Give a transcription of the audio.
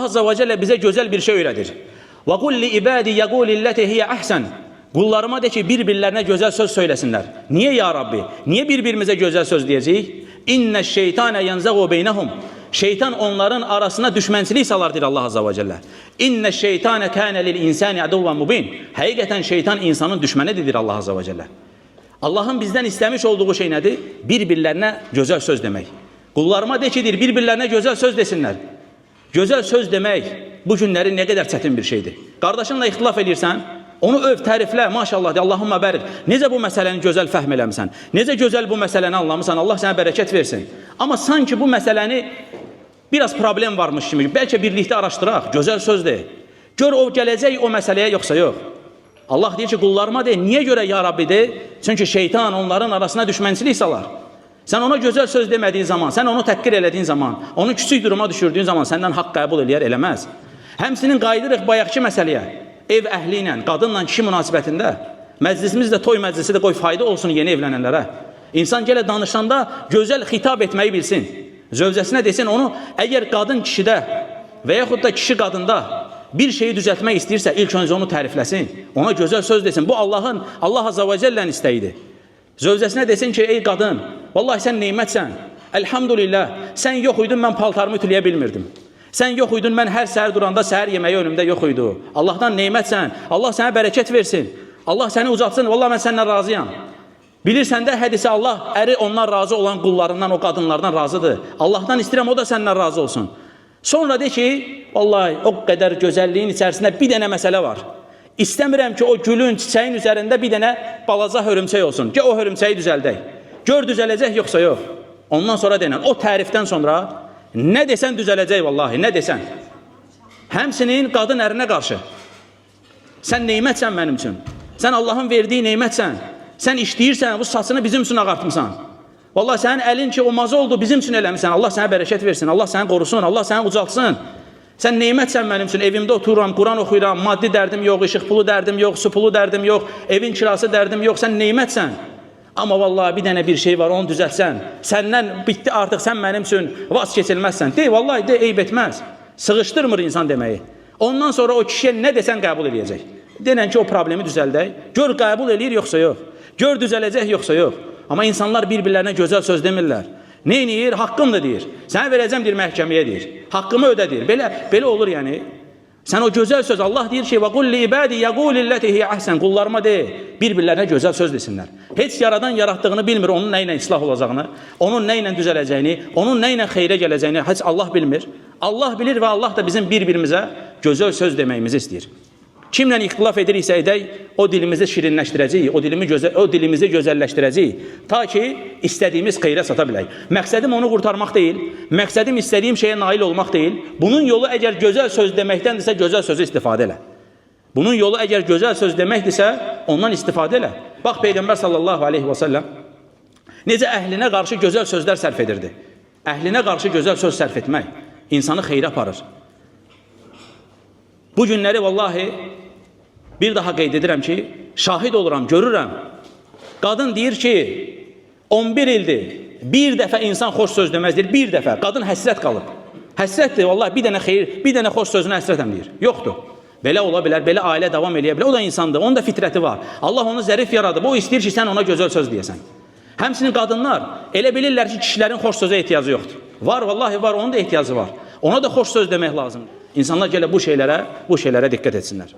Azza və Cəllə bizə gözəl bir şey öyrədir. Və qul li ibadi yəqulillati hiyə əhsən. Qullarıma de ki, bir-birlərinə gözəl söz söyləsinlər. Niyə ya Rabbi? Niyə bir-birimizə gözəl söz deyəcəyik? İnnə şeytanə yənzəğu beynəhum. Şeytan onların arasına düşmənçilik salar deyir Allah Azza və Cəllə. İnnə şeytanə kənə lil insani aduvvan mubin. Həqiqətən şeytan insanın düşmənidir deyir Allah Azza və Cəllə. Allahın bizdən istəmiş olduğu şey nədir? Bir-birlərinə gözəl söz demək. Qullarıma de ki, deyir, bir-birlərinə gözəl söz desinlər. Gözəl söz demək bu günləri nə qədər çətin bir şeydir. Qardaşınla ixtilaf eləyirsən, onu öv, təriflə, maşallah de, Allahumma bərik. Necə bu məsələni gözəl fəhm eləmisən? Necə gözəl bu məsələni anlamısan? Allah sənə bərəkət versin. Amma sanki bu məsələni biraz problem varmış kimi, bəlkə birlikdə araşdıraq, gözəl söz de. Gör o gələcək o məsələyə yoxsa yox. Allah deyir ki, qullarıma de, niyə görə ya Rabbi de? Çünki şeytan onların arasına düşmənçilik salar. Sən ona gözəl söz demədiyin zaman, sən onu təhqir elədiyin zaman, onu kiçik duruma düşürdüyün zaman səndən haqq qəbul eləyər, eləməz. Həmçinin qayıdırıq bayaqki məsələyə. Ev əhli ilə, qadınla kişi münasibətində məclisimiz də toy məclisi də qoy fayda olsun yeni evlənənlərə. İnsan gələ danışanda gözəl xitab etməyi bilsin. Zövcəsinə desin onu, əgər qadın kişidə və yaxud da kişi qadında bir şeyi düzəltmək istəyirsə, ilk öncə onu tərifləsin. Ona gözəl söz desin. Bu Allahın, Allah Azza və Cəllənin istəyidir. Zövcəsinə desin ki, ey qadın, vallahi sən nemətsən. Elhamdülillah, sən yox idin, mən paltarımı ütüləyə bilmirdim. Sən yox idin, mən hər səhər duranda səhər yeməyi önümdə yox idi. Allahdan nemətsən. Allah sənə bərəkət versin. Allah səni uzatsın. Vallahi mən səndən razıyam. Bilirsən də hədisə Allah əri ondan razı olan qullarından, o qadınlardan razıdır. Allahdan istəyirəm o da səndən razı olsun. Sonra de ki, vallahi o qədər gözəlliyin içərisində bir dənə məsələ var. İstəmirəm ki, o gülün, çiçəyin üzərində bir dənə balaca hörümçək olsun. Gəl o hörümçəyi düzəldək. Gör düzələcək yoxsa yox. Ondan sonra denən, o tərifdən sonra nə desən düzələcək vallahi, nə desən. Həmçinin qadın ərinə qarşı. Sən nemətsən mənim üçün. Sən Allahın verdiyi nemətsən. Sən işləyirsən, bu saçını bizim üçün ağartmısan. Vallahi sənin əlin ki o mazı oldu, bizim üçün eləmisən. Allah sənə bərəkət versin, Allah səni qorusun, Allah səni ucaltsın. Sən nemətsən mənim üçün. Evimdə otururam, Quran oxuyuram, maddi dərdim yox, işıq pulu dərdim yox, su pulu dərdim yox, evin kirası dərdim yox. Sən nemətsən. Amma vallahi bir dənə bir şey var, onu düzəltsən. Səndən bitdi artıq, sən mənim üçün vaz keçilməzsən. De, vallahi de, eyb etməz. Sığışdırmır insan deməyi. Ondan sonra o kişiyə nə desən qəbul eləyəcək. Denən ki, o problemi düzəldək. Gör qəbul eləyir yoxsa yox. Gör düzələcək yoxsa yox. Amma insanlar bir-birlərinə gözəl söz demirlər. Nə eləyir? Haqqımdır deyir. Sənə verəcəm deyir məhkəməyə deyir. Haqqımı ödə deyir. Belə belə olur yəni. Sən o gözəl söz Allah deyir ki, və qul li ibadi yəqulillati hiyə əhsən. Qullarıma de, bir-birlərinə gözəl söz desinlər. Heç yaradan yaratdığını bilmir, onun nə ilə islah olacağını, onun nə ilə düzələcəyini, onun nə ilə xeyrə gələcəyini heç Allah bilmir. Allah bilir və Allah da bizim bir-birimizə gözəl söz deməyimizi istəyir. Kimlə ixtilaf ediriksə edək, o dilimizi şirinləşdirəcəyik, o dilimizi gözəlləşdirəcəyik. Ta ki istədiyimiz xeyrə çata bilək. Məqsədim onu qurtarmaq deyil, məqsədim istədiyim şeyə nail olmaq deyil. Bunun yolu əgər gözəl söz deməkdəndirsə, gözəl sözü istifadə elə. Bunun yolu əgər gözəl söz deməkdirsə, ondan istifadə elə. Bax Peyğəmbər sallallahu aleyhi və səlləm necə əhlinə qarşı gözəl sözlər sərf edirdi. Əhlinə qarşı gözəl söz sərf etmək insanı xeyrə aparır. Bu günləri vallahi bir daha qeyd edirəm ki, şahid oluram, görürəm. Qadın deyir ki, 11 ildir, bir dəfə insan xoş söz deməz deyir, bir dəfə. Qadın həsrət qalıb. Həsrətdir, vallahi bir dənə xeyir, bir dənə xoş sözünə həsrətəm deyir. Yoxdur. Belə ola bilər, belə ailə davam eləyə bilər. O da insandır, onun da fitrəti var. Allah onu zərif yaradıb. O istəyir ki, sən ona gözəl söz deyəsən. Həmçinin qadınlar elə bilirlər ki, kişilərin xoş sözə ehtiyacı yoxdur. Var, vallahi var, onun da ehtiyacı var. Ona da xoş söz demək lazımdır. İnsanlar gələ bu şeylərə diqqət etsinlər.